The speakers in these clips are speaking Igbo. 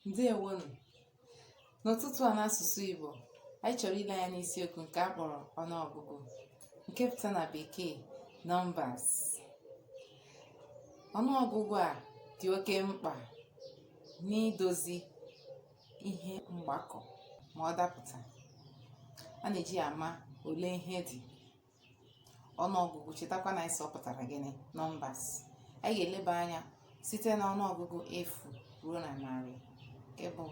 Ndewonu. N'ụtụtụ a n'asụsụ Igbo, anyị chọrọ ile anya n'isiokwu nke a kpọrọ ọnụọgụgụ, nke pụta na bekee numbers. Ọnụọgụgụ a dị oke mkpa n'idozi ihe mgbakọ ma ọ dapụta. A na-eji ya ama ole ihe dị. Ọnụọgụgụ, chetakwa na anyị sị ọ pụtara gịnị? Numbers. Anyị ga-eleba anya site na ọnụọgụgụ efu ruo na 100, nke bụ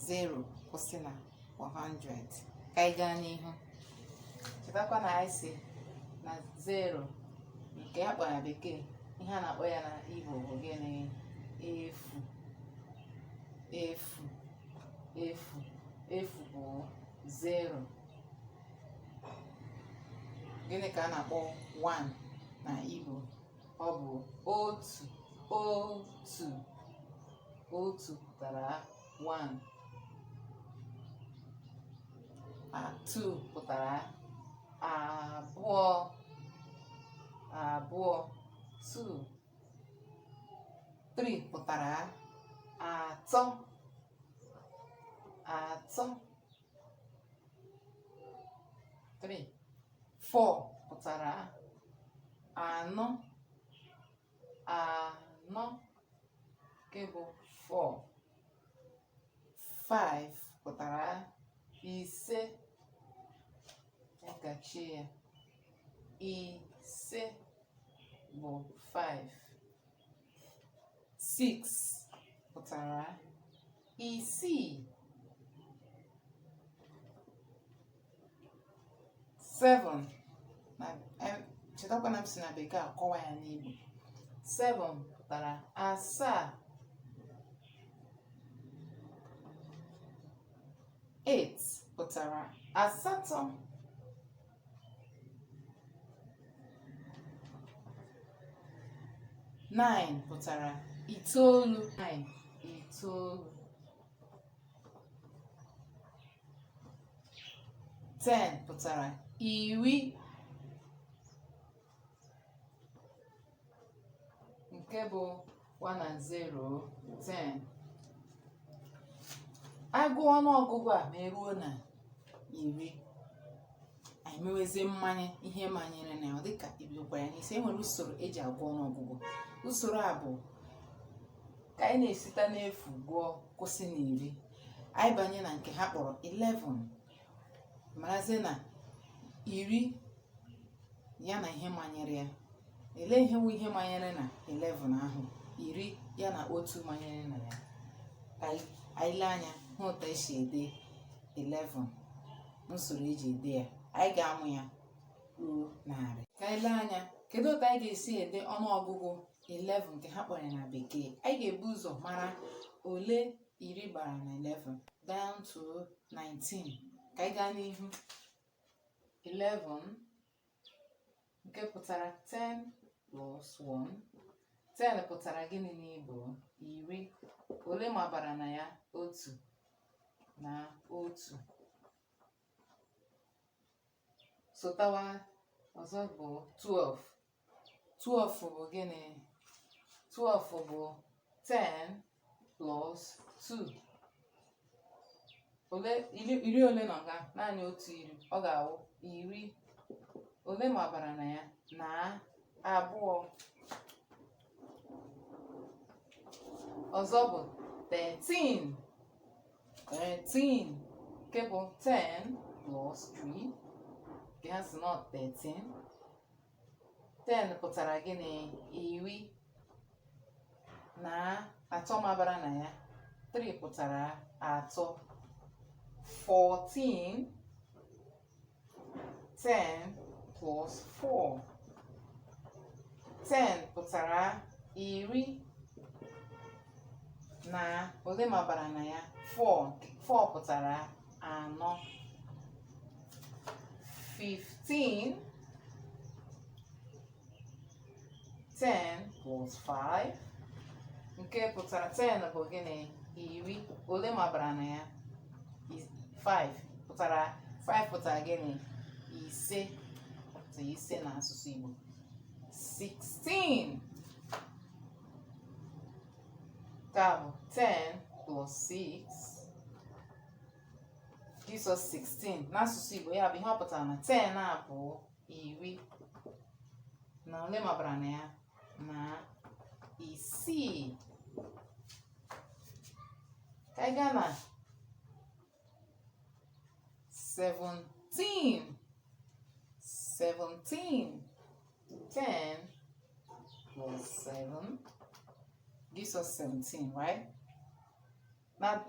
0 kwụsị na 100. Ka anyị gaa n'ihu, chetakwa na anyị sị na 0 nke a kpọrọ na bekee, ihe a na-akpọ ya na Igbo bụ gịnị? Efu. Efu, efu, efu bụ 0. Gịnị ka a na-akpọ 1 na Igbo? Ọ bụ otu. Otu, otu pụtara 1. 2 pụtara abụọ, abụọ, 2. 3 pụtara atọ, atọ, 3. 4 pụtara anọ, anọ, nke bụ 4. 5 pụtara ise, nkachie ya, ise bụ 5. 6 pụtara isii. 7 na chetakwa na m si na bekee akọwa ya n'Igbo. 7 pụtara asaa. 8 pụtara asatọ. 9 pụtara itoolu. 9, itoolu. 10 pụtara iri, nke bụ 1 and 0, 10. Agụọ ọnụọgụgụ a ma eruo na iri, anyị mewezie mmanye ihe manyere na ya, ọ dịka ebidokwara ya n'isi. E nwere usoro eji agụ ọnụọgụgụ. Usoro a bụ ka anyị na-esite n'efu gụọ kwụsị na iri. Anyị banye na nke ha kpọrọ 11, marazie na iri ya na ihe manyere ya. Elee ihe wụ ihe manyere na 11 ahụ? Iri ya na otu manyere na ya. Ka anyị lee anya hụ otu esi ede 11, usoro eji ede ya. Anyị ga-amụ ya ruo 100. Ka anyị lee anya, kedu otu anyị ga-esi ede ọnụọgụgụ 11 nke ha kpọrọ na bekee? Anyị ga-ebu ụzọ mara ole iri gbara na 11 down to 19. Ka anyị gaa n'ihu. 11 nke pụtara 10 plus 1. 10 pụtara gịnị n'Igbo? Iri. Ole mabara na ya? Otu na otu. Sotawa ọzọ bụ 12. 12 bụ gịnị? 12 bụ 10 plus 2. Ole iri ole nọ nga? Naanị otu iri. Ọ ga-awụ iri. Ole mabara na ya? Na abụọ. Ọzọ bụ 13. 13 nke bụ 10 plus 3, nke ha sị na 13. 10 pụtara gịnị? Iri na atọ mabara na ya. 3 pụtara atọ. 14, 10 plus 4. 10 pụtara iri na ole mabara na ya? 4. 4 pụtara anọ. 15, 10 plus 5, nke pụtara 10 bụ gịnị? Iri. Ole mabara na ya? 5 pụtara, 5 pụtara gịnị? Ise. Pụtara ise na asụsụ Igbo. 16, nke a bụ 10 plus 6 gives us 16 n'asụsụ Igbo. Ya bụ, ihe ọ pụtara na 10 a bụ iri na ole mabara na ya? Na isii. Ka anyị gaa na 17. 17, 10 plus 7 gives us 17, right?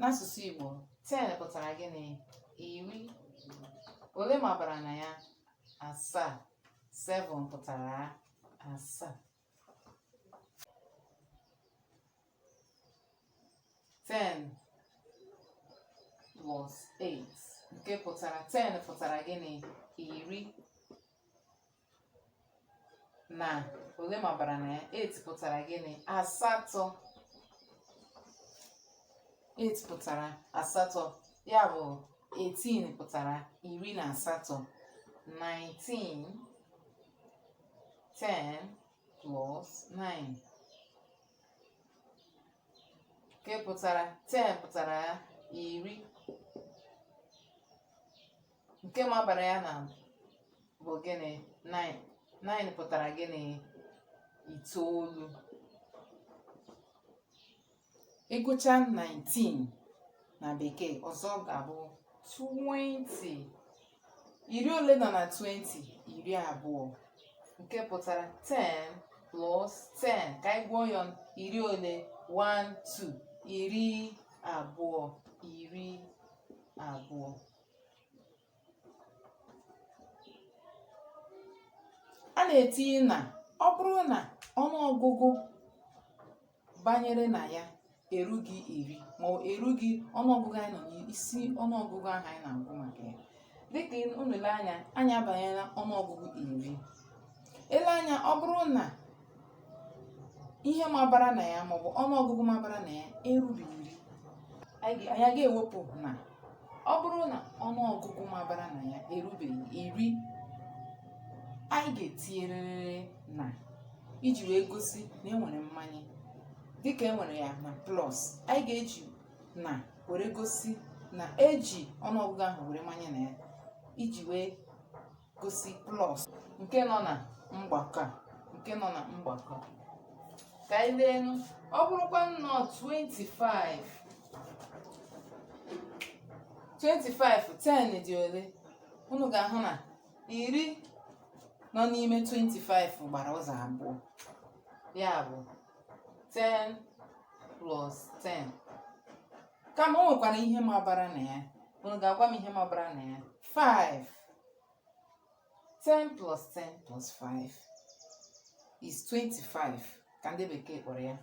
N'asụsụ Igbo, 10 pụtara gịnị? Iri. Ole mabara na ya? Asaa. 7 pụtara asaa. 10 plus 8, nke pụtara 10 pụtara gịnị? Iri na ole mabara na ya? 8 pụtara gịnị? Asatọ. 8 pụtara asatọ. Ya bụ, 18 pụtara 18. 19, 10 plus 9, nke pụtara 10 pụtara iri, nke mabara ya na bụ gịnị? 9. 9 pụtara gịnị? Itoolu. Ị gụcha 19 na bekee, ọzọ ga-abụ 20. Iri ole nọ na 20? 20, nke pụtara 10 plus 10. Ka anyị gụọ ya ọnụ. Iri ole? 1, 2, 20, 20. A na-etinye na ọ bụrụ na ọnụọgụgụ banyere na ya erughị iri, ma ọ erughị ọnụọgụgụ anyị nọ n'isi ọnụọgụgụ ahụ anyị na-agụ maka ya. Dịka unu lee anya, anyị abanyela ọnụọgụgụ iri. Ele anya, ọ bụrụ na ihe mabara na ya maọbụ ọnụọgụgụ mabara na ya erughị iri, anyị ga-ewepụ na. Ọ bụrụ na ọnụọgụgụ mabara na ya erubeghị iri, anyị ga-etinyerịrị na iji wee gosi na e nwere mmanye. Dịka e nwere ya na plus, anyị ga-eji na were gosi na eji ọnụọgụgụ ahụ were manye na ya iji wee gosi plus nke nọ na mgbakọ a, nke nọ na mgbakọ. Ka anyị leenu, ọ bụrụkwa nnọọ 25, 25, 10 dị ole? Unu ga-ahụ na iri nọ n'ime 25 gbara ụzọ abụọ. Ya bụ 10 plus 10. Kama o nwekwara ihe mabara na ya. Unu ga-agwa m ihe mabara na ya? 5. 10 plus 10 plus 5 is 25, ka ndị bekee kpọrọ ya.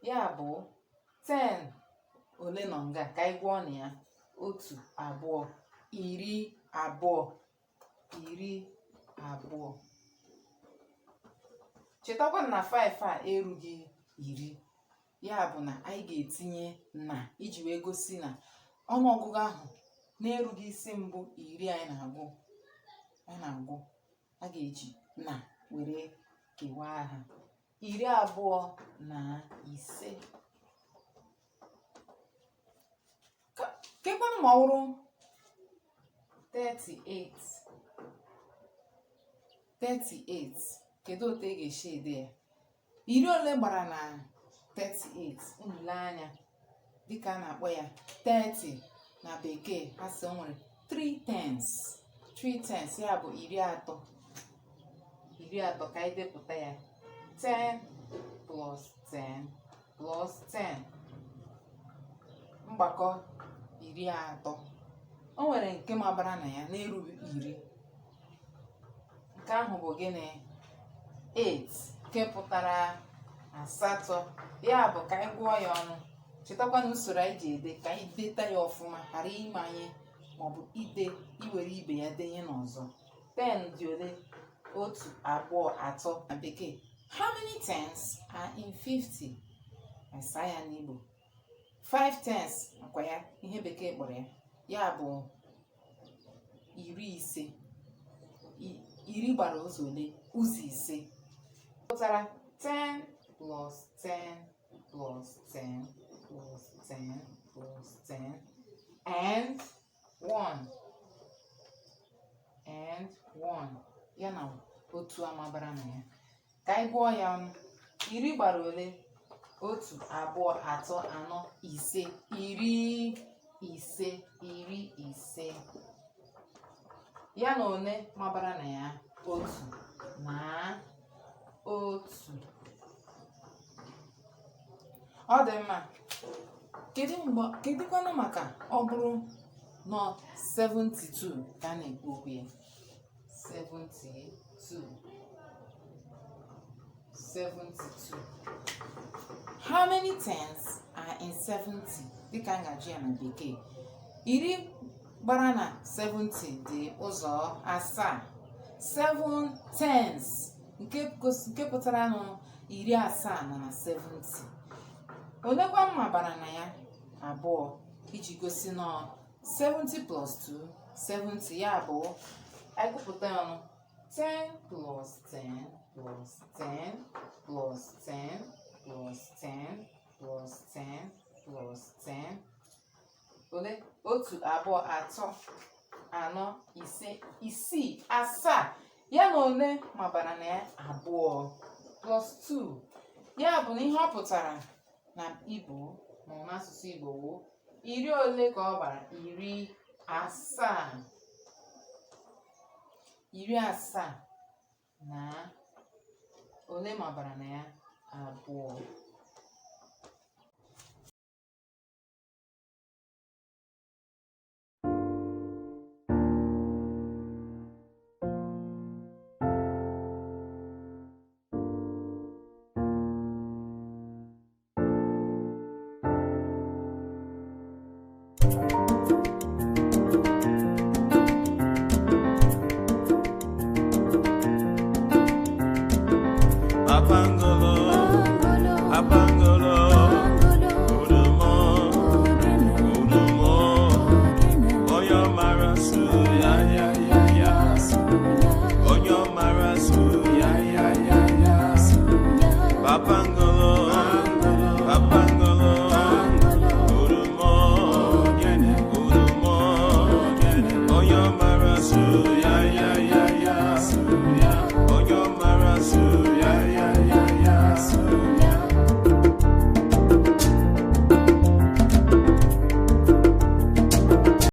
Ya bụ 10 ole nọ nga? Ka anyị gụọ na ya: otu, abụọ, 20, 20. Chetakwa na 5 a erughị iri. Ya bụ na anyị ga-etinye na iji wee gosi na ọnụọgụgụ ahụ na-erughị isi mbụ iri anyị na-agụ, anyị na-agụ, a ga-eji na were kewaa ha. 25. Kekwanụ ma ọ bụrụ 38? 38, kedu otu ị ga-esi ede ya? Iri ole gbara na 38? Unu lee anya, dịka a na-akpọ ya 30 na bekee, ha sị o nwere 3 tens, 3 tens, ya bụ 30, 30. Ka anyị depụta ya: 10 plus 10 plus 10, mgbakọ 30. O nwere nke mabara na ya na-erughị iri. Nke ahụ bụ gịnị? 8, nke pụtara asatọ. Ya bụ, ka anyị gụọ ya ọnụ. Chetakwa na usoro anyị ji ede, ka anyị deta ya ọfụma, ghara ịmanye maọbụ ide iwere ibe ya denye n'ọzọ. 10 dị ole? Otu, abụọ, atọ. Na bekee, how many tens are in 50? Asa ya n'Igbo, 5 tens nakwa ya ihe bekee kpọrọ ya. Ya bụ 50. Iri gbara ụzọ ole? Ụzọ ise. Pụtara 10 plus 10 plus 10 plus 10 plus 10 and 1 and 1 ya na otu amabara na ya. Ka anyị gụọ ya ọnụ. Iri gbara ole? 1, 2, 3, 4, 5. 50, 50. Ya na one mabara na ya? 1 na 1. Ọ dị mma. Kedụkwanụ maka ọ bụrụ nọ 72 ka a na-ekwu okwu ya? 72. 72. How many tens are in 70? Dịka m ga-ajụ ya na bekee. Iri gbara na 70 dị ụzọ asaa. 7 tens nke pụtara nụ 70 na 70. Olekwa mma bara na ya? 2, iji gosi nọ 70 plus 2, 70. Ya bụ anyị gụpụta ya ọnụ: 10 plus 10 plus 10 plus 10 plus 10 plus 10 plus 10. Ole? 1, 2, 3, 4, 5, 6, 7. Ya na ole mabara na ya? 2 plus 2. Ya bụ na ihe ọ pụtara na Igbo ma ọ n'asụsụ Igbo wụ iri ole ka ọ gbara? 70. 70 na ole mabara na ya? 2.